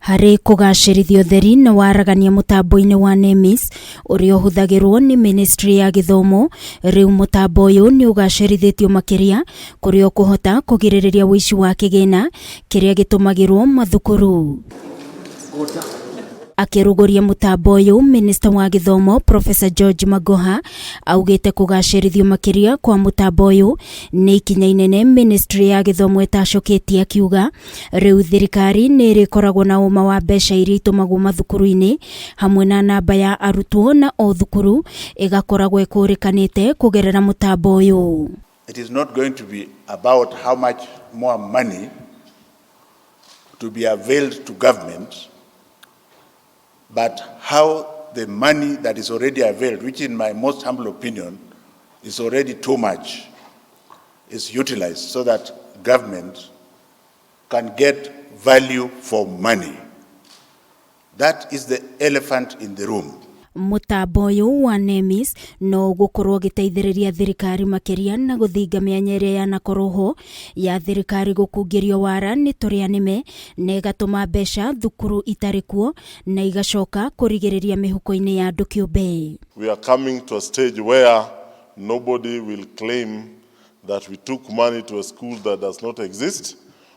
Harĩ kũgacĩrithia ũtheri na waragania mũtambo-inĩ wa NEMIS ũrĩa ũhũthagĩrwo nĩ Ministry ya Gĩthomo, rĩu mũtambo ũyũ nĩ ũgacĩrithĩtio makĩria kũrĩa ũkũhota kũgirĩrĩria ũici wa kĩgĩna kĩrĩa gĩtũmagĩrwo mathukuru. Akĩrugũria mũtambo ũyũ, Minista wa Gĩthomo Professor George Magoha augĩte kũgacĩrithio makĩria kwa mũtambo ũyũ nĩ ikinya inene Ministry ya Gĩthomo ĩtacũkĩtie akiuga rĩu thirikari nĩ ĩrĩkoragwo na ũma wa mbeca iria itũmagwo mathukuru-inĩ hamwe na namba ya arutwo na o thukuru ĩgakoragwo ĩkũrĩkanĩte kũgerera mũtambo ũyũ. It is not going to be about how much more money to be availed to government, but how the money that is already availed, which in my most humble opinion is already too much, is utilized so that government can get value for money. That is the elephant in the room. Mũtambo ũyũ wa NEMIS no ũgũkorwo ũgĩteithĩrĩria thirikari makĩria na gũthinga mĩanya ĩrĩa yanakorwo ho ya thirikari gũkungĩrio wara nĩ tũrĩa nĩme na ĩgatũma mbeca thukuru itarĩ kuo na igacoka kũrigĩrĩria mĩhuko-inĩ ya andũ kĩũmbe. We are coming to a stage where nobody will claim that we took money to a school that does not exist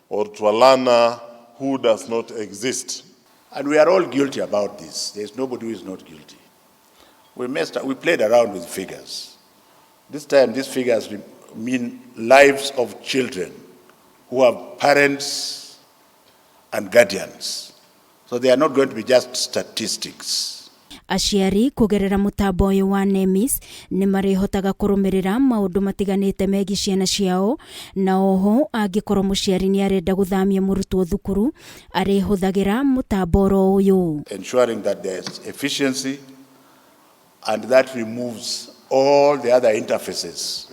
or to a learner who does not exist. And we are all guilty about this. There's nobody who is not guilty. We messed up, we played around with figures. This time, these figures mean lives of children who have parents and guardians. So they are not going to be just statistics. Aciari kũgerera mũtambo ũyũ wa NEMIS nĩ marĩhotaga kũrũmĩrĩra maũndũ matiganĩte megiĩ ciana ciao na oho angĩkorwo mũciari nĩ arenda gũthamia mũrutwo thukuru arĩhũthagĩra mũtambo oro ũyũ. Ensuring that there's efficiency and that removes all the other interfaces,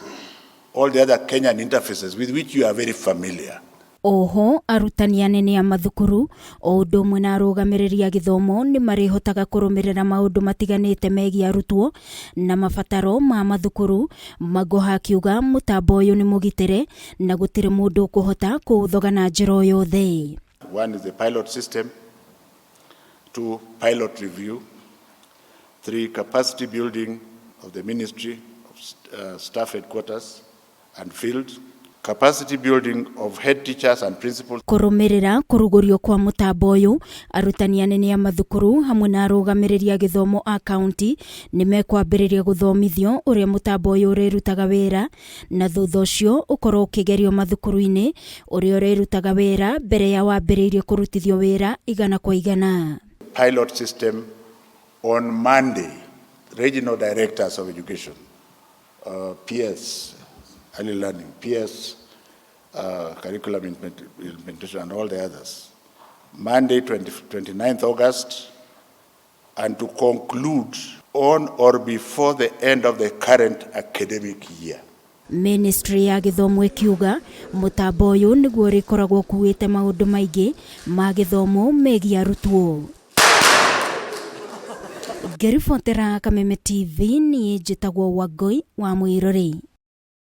all the other Kenyan interfaces with which you are very familiar. Oho arutani anene a mathukuru o ũndũ ũmwe na arũgamĩrĩri a gĩthomo nĩ marĩhotaga kũrũmĩrĩra maũndũ matiganĩte megiĩ arutwo na mabataro ma mathukuru. Magoha akiuga mũtambo ũyũ nĩ mũgitĩre na gũtirĩ mũndũ ũkũhota kũũthoga na njĩra o yothe. One is the pilot system, two, pilot review, three, capacity building of the ministry of staff headquarters and field, capacity building of head teachers and principals. Kũrũmĩrĩra kũrugũrio kwa mũtambo ũyũ, arutani anene a mathukuru hamwe na arũgamĩrĩri a gĩthomo a kaunti nĩ mekwambĩrĩria gũthomithio ũrĩa mũtambo ũyũ ũrĩrutaga wĩra na thutha ũcio ũkorwo ũkĩgerio mathukuru-inĩ ũrĩa ũrĩrutaga wĩra mbere ya wambĩrĩirie kũrutithio wĩra 100%. Pilot system on Monday, regional directors of education, PS, early learning, PS, curriculum implementation, and all the others. Monday, 29th August, and to conclude on or before the end of the current academic year. Ministry ya gĩthomo ĩkiuga mũtambo ũyũ nĩguo ũrĩkoragwo ũkuĩte maũndũ maingĩ ma gĩthomo megiĩ arutwo. Ngĩribotera Kameme TV niĩ njĩtagwo Wangũi wa Mwĩrori.